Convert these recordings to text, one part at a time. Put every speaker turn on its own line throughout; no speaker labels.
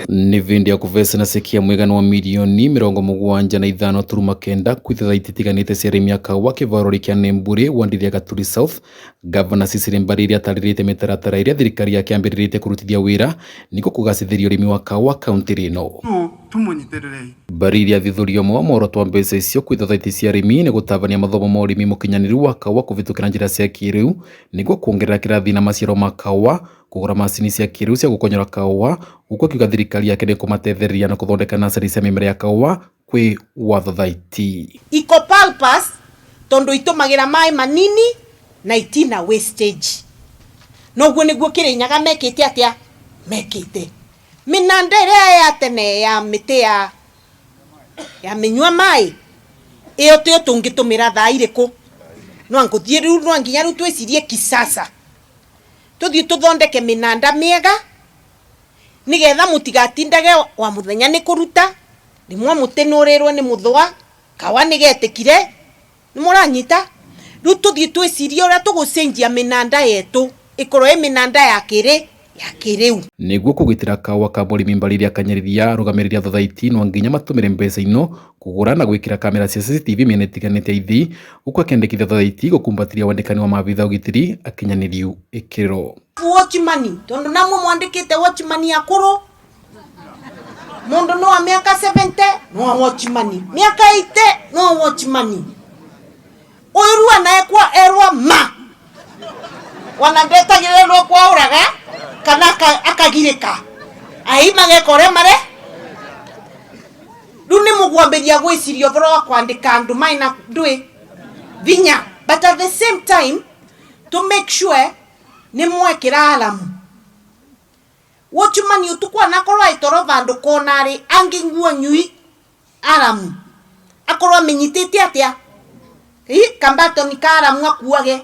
Nĩ vindi ya kuvesana sekia mwigana wa milioni 75.9 kwithetha ititiganite cia arimi a kawa kivarori kia Nemburi wandire ya Gaturi South. Gavana Cecily Mbarire ataririte mitaratara iria thirikari yake ambiriritie kurutithia wira niguo kugacithiria urimi wa kawa kaunti rino.
Tumunyitererei.
Mbarire athithuria ũmwe wa muoroto wa mbeca icio kwĩ thothaitĩ cia arĩmi nĩ gũtabania mathomo ma ũrĩmi mũkinyanĩru wa kawa kũvĩtũkĩra njĩra cia kĩrĩu nĩguo kuongerera kĩrathi na maciaro ma kawa, kũgũra macini cia kĩrĩu cia gũkonyora kawa, huku akiuga thirikari yake nĩ ĩkũmateithĩrĩria na kũthondeka nasari cia mĩmera ya kawa kwĩ wa thothaitĩ.
Ecopalpas tondu itumagira mai manini na itina wastage. Noguo niguo Kirinyaga mekite atia? Mekite minanda iria ya tene ya miti ya minyua mai iyo tio tungitumira thaa iriku. No nguthie riu, no nginya riu twicirie kisasa, tuthie tuthondeke minanda miega nigetha mutigatindage wa muthenya ni kuruta rimwe muti nurirwe ni muthwa kawa ni getikire ni muranyita. Riu tuthie twicirie uria tugucenjia minanda yetu ikorwo i minanda ya kiri ya kiriu.
Niguo kugitira kawa ka mũrĩmi Mbarire akanyarĩria arũgamĩrĩri a thothaitĩ no nginya matũmĩre mbeca ino kũgũra na gwĩkĩra kamera cia CCTV mĩena ĩtiganĩte ya ithii, huku akĩendekithia thothaitĩ gũkumbatĩria wandĩkani wa maabitha a ũgitĩri akinyanĩriu ĩkĩro.
Watchman tondu namwe mwandikite watchman akuru mundu no wa miaka 70 no wa watchman, miaka 80 no wa watchman. Uyu rua naye kwa erwa ma wana ndetagĩrĩrwo kwaũraga kana akagirĩka ai mageka ũrĩa mare. Rĩu nĩ mũgwambĩria gwĩciria ũhoro wa kwandĩka andũ maina ndũĩ vinya, but at the same time to make sure nĩ mwekĩra alamu. Watchman ũtukũ anakorwo aĩtoro vandũ konarĩ angĩ nguo nyui alamu akorwo amenyitĩte atĩa i kambatoni ka alamu akuage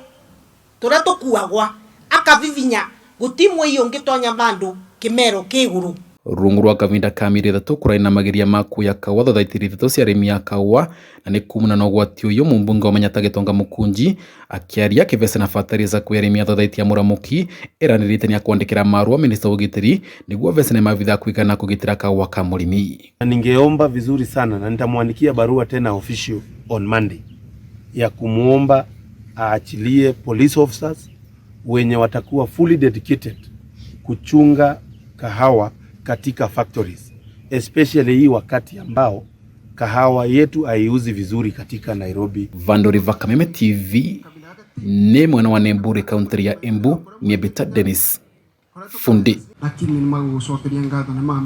tũrĩa tũkuagwa akavivinya guti mwei ũngĩtonya vandũ kĩmero kĩ igũrũ.
Rungu rwa kavinda ka mĩeri 3 kũrarĩ na mageria ma kuya kawa thothaitĩ 3 cia arĩmi a kawa na nĩ kumana na ũgwati ũyũ mũmbunge wa Manyatta Gitonga Mukunji akĩaria akĩvecana bataraitha kwĩ arĩmi a thothaitĩ ya Mũramũki eranĩrĩte nĩakwandĩkĩra marũa minista wa ũgitĩri nĩguo avecane maabitha kuigana kũgitĩra kawa ka mũrĩmi.
Na ningeomba vizuri sana na nitamwandikia barua tena official on Monday ya kumuomba aachilie police officers wenye watakuwa fully dedicated kuchunga kahawa katika factories, especially hii wakati ambao kahawa yetu haiuzi vizuri katika Nairobi.
Vandori Kameme TV nĩ mwena wa Nemburi kaunti ya Embu nĩ Bita Dennis Fundi.
Lakini nĩ magũgũcokeria ngatho nĩ ma